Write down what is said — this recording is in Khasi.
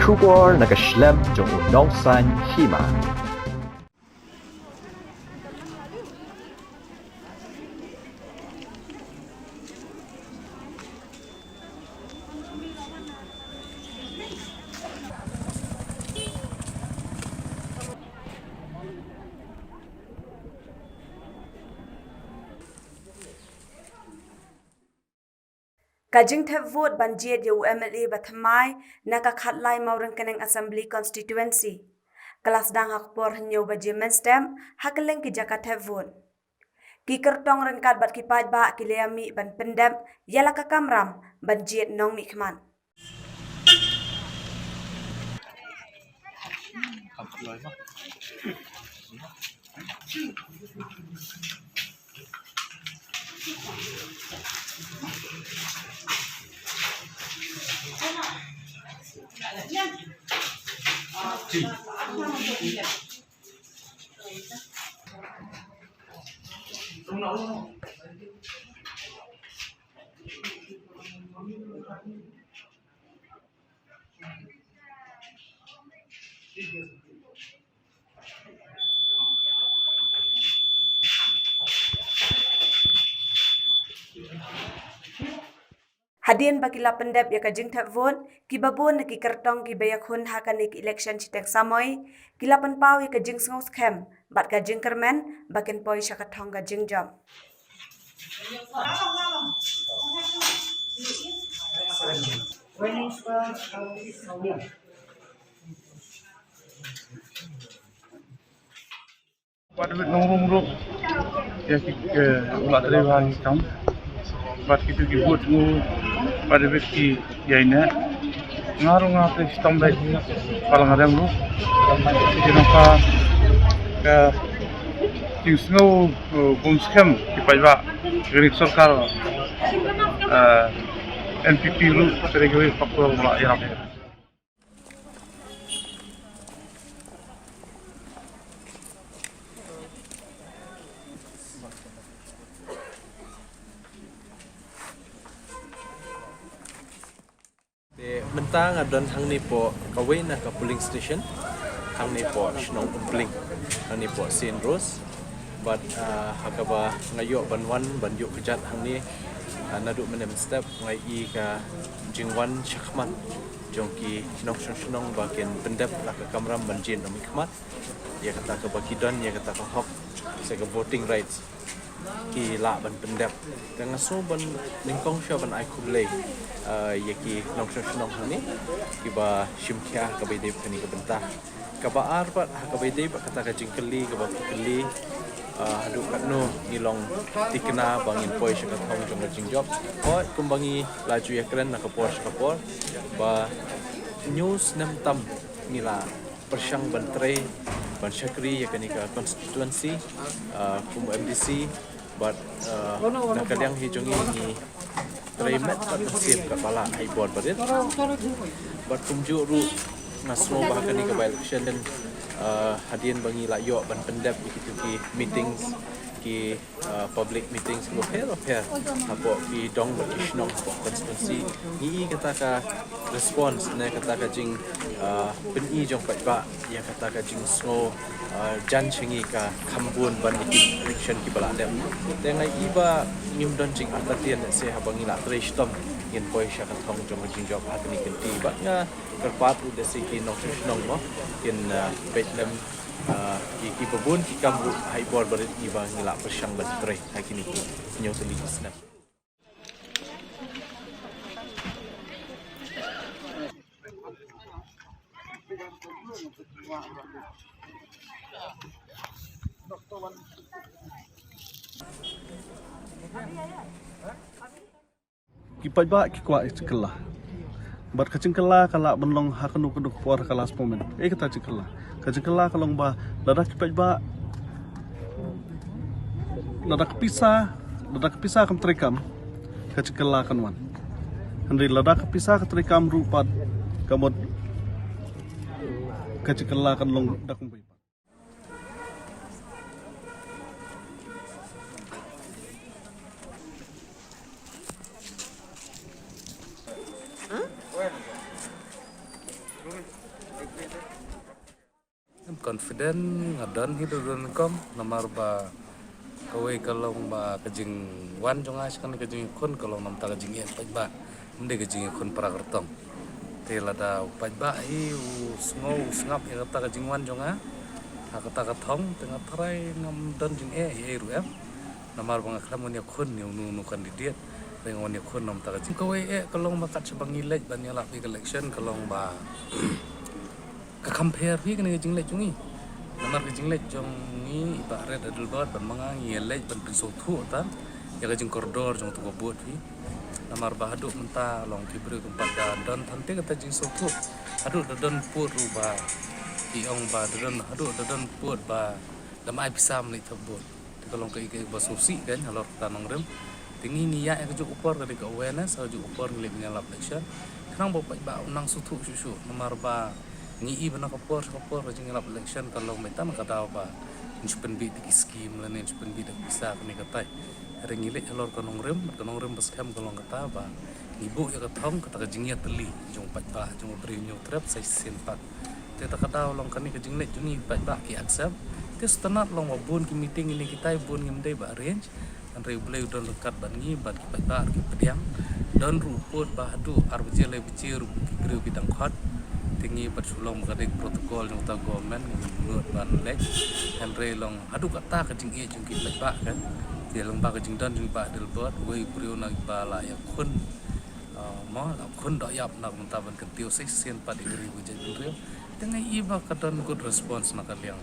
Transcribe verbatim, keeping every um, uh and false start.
Khubor na ka shlem jong u nongsan hima. Ka jingthep vote ban jied ïa u M L A ba thymmai na ka khatlai Mawryngkneng Assembly Constituency ka la sdang ha ka por hynñiew baje mynstep ha kylleng ki jaka thep vote. Ki kyrtong ryngkat bad ki paidbah ki la ïa mih ban pyndep ïa la ka kamram ban jied nongmihkhmat. Hadien ba ki la pyndep ïa ka jingthep vote, kiba bun na ki kyrtong kiba ïakhun ha kane ka election shiteng samoi ki la pynpaw ïa ka jingsngewskhem bad ka jingkyrmen ba kin poi sha ka thong ka jingjop. Bad wit nong rum ruh ïa ki, eh, u la trei bha ki kam. Bad kitu ki vote ngu bad wit ki ïa ine. Nga ruh nga trei shitom bad ba la nga rem ruh. Ki nangta ka jingsngew, eh, bym skhem ki paidbah, ki ri sorkar, eh, N P P ruh trei ki wei faktor ba la ïarap. Te mynta nga don hangne hapoh kawei na ka polling station, hangne hapoh shnong Umpling, hangne hapoh Saint Rose. Bad, ah, ha kaba nga ïoh ban wan ban ïuh kjat hangne, ah, naduh mynne mynstep nga ïohi ka jingwan shakhmat jong ki nongshong shnong ba kin pyndep la ka kamram ban jied nongmihkhmat ïa kata kaba ki don ïa kata ka hok, se ka voting rights, ki lah ban pyndep. Te nga sngew ban nyngkong shuwa ban ai khublei, ah, ïa ki nongshong shnong hangne kiba shim khia ha kaba ïadei bad kane ka bynta. Kaba ar pat ha kaba ïadei bad kata ka jingkylli kaba phi kylli, ah, haduh katno ngi long thikna ba ngin poi sha ka thong jong ka jingjop. Hooid, kumba ngi la ju ïakren na ka por sha ka por ba hynñiew snem tam ngi la pyrshang ban trei ban shakri ïa kane ka constituency, ah, kum M D C, bad, ah, na ka liang hi jong ngi ngi trei met bad mynsiem katba lah ha i bor barit. Bad kumjuh ruh nga sngew ba ha kane ka by-election, ah, hadien ba ngi la ïoh ban pyndep ïa kitu ki meetings, ki, ah, public meetings kiba pher ba pher hapoh ki dong bad ki shnong hapoh constituency, ngi i kata ka response ne kata ka jing, ah, pyni jong paidbah ïa kata ka jingsngew, ah, jan sha ngi ka kham bun ban ïa ki election kiba la dep. Te nga i ba ngim don jingartatien lehse haba ngi la trei shitom ngin poi sha ka thong jong ka jingjop ha kane ka kynti. Bad nga kyrpad ruh lehse ki nongshong shnong mo kin, ah, peit lem, ah, ïa kiba bun ki kam ruh ha i bor barit ngi ba ngi la pyrshang ban trei ha kine ki hynñiew tylli ki snem. Ki paidbah ki kwah ïa ka jingkylla. Bad ka jingkylla ka lah ban long ha kano kano ka por ha ka last moment. Ei kata jingkylla. Ka jingkylla ka long ba lada ki paidbah, lada ka pisa, lada ka pisa kam treikam, ka jingkylla kan wan. Hynrei lada ka pisa ka treikam ruh pat, ka mut ka jingkylla kan long da kumba Confident nga don hi da don kong, namar ba kawei ka long ba ka jingwan jong nga sha kane ka jingïakhun ka long namar ka jingïakhun paidbah, ym dei ka jingïakhun para kyrtong. Te lada u paidbah hi u sngew u sngap ïa kata ka jingwan jong nga ha kata ka thong, te nga trai ngam don jingeh ei ei ruh em. Namar ba nga khlem wan ïakhun ïa uno uno candidate, hynrei nga wan ïakhun namar ka jing. Kawei eh ka long ba kat shaba ngi leit ban ïalap ïa ka election ka long ba ka compare phi kane ka jingleit jong ngi. Namar ka jingleit jong ngi i Bah Red Adelbert bad ma nga ngi ïaleit ban pynsngewthuh ta ïa ka jingkordor jong uto ka vote phi. Namar ba haduh mynta long ki briew kim pat da don than te kata jingsngewthuh. Haduh da don vote ruh ba ki ong ba da don, haduh da don vote ba da ma ai pisa ym leit thep vote. Te ka long kaei kaei ba sngewsih kein halor kata nongrim. Te ngi ngi ïaid ïa kajuh ka por, ka dei ka awareness, ha kajuh ka por ngi leit ban ïalap election. Khnang ba u paidbah u nang sngewthuh shuh shuh, namar ba ngi i ba na ka por sha ka por ka jingïalap election ka long beit tang ka daw ba ngin shu pynbeit da ki scheme lane ngin shu pynbeit da ki pisa kane katai. Hynrei ngi leit halor ka nongrim, ka nongrim ba skhem ka long kata ba ngi buh ïa ka thong, kata ka jingïatylli jong u paidbah, jong u briew Hynñiewtrep sa shisien pat. Te ta ka daw long kane ka jingleit jong ngi paidbah ki accept. Te sngewtynnat long ba bun ki meeting ine kitai bun ngim dei ba arrange. Hynrei U Blei u don ryngkat bad ngi bad ki paidbah ruh ki pdiang. Don ruh u pud ba haduh ar baje lai baje ruh ki briew ki dang khot. Te ngi pat shu long ba ka dei ka protocol jong uta u government, ngim nud ban leit. Hynrei long haduh katta ka jingïeit jong ki paidbah kein. Te long ba ka jingdon jong i Bah Adelbert, uwei u briew na kiba la ïakhun, ah, mo, la khun doh ïap na ka bynta ban kyntiew sa shisien pat ïa ka ri bad ka jaitbynriew. Te nga i ba ka don good response na ka liang.